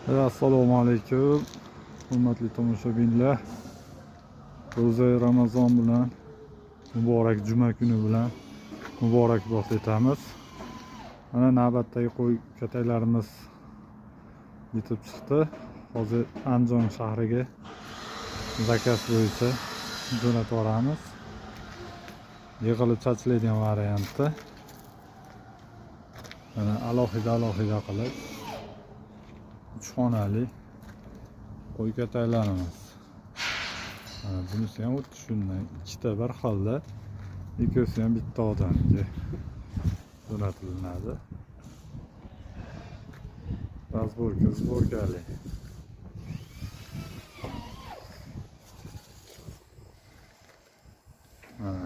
Assalomu alaykum hurmatli tomoshabinlar. Ro'za Ramazon bilan muborak juma kuni bilan muborakbod etamiz. Mana navbatdagi qo'y kataklarimiz yetib chiqdi. Hozir Andijon shahriga zakaz bo'yicha jo'natib yuboramiz. Yig'ilib chachiladigan variantda. Mana alohida qilib 3 xonali qo'y kataklarimiz. Mana bunisi ham xuddi shunday, ikkita bir xilda, ikkosi ham bitta odamga jo'natilinadi. Razborka, zborkali. Mana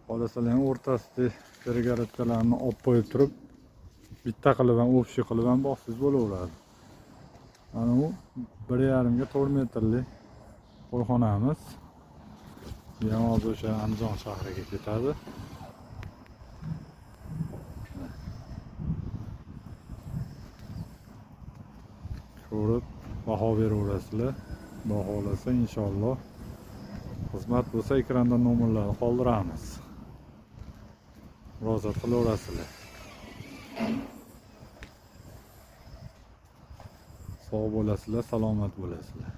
xolasalar ham o'rtasida перегородkalarni olib qo'yib turib, bitta qilib ham, общий qilib ham boqsangiz bo'laveradi. Mana bu 1,5 ga 4 metrlik qo'yxonamiz. Bu ham hozir o'sha Andijon shahriga ketadi. Ko'rib baho beraverasizlar. Xudo xohlasa inshaalloh xizmat bo'lsa ekranda nomerlarni qoldiramiz. Murojaat qilaverasizlar. Sog' bo'lasizlar, salomat bo'lasizlar.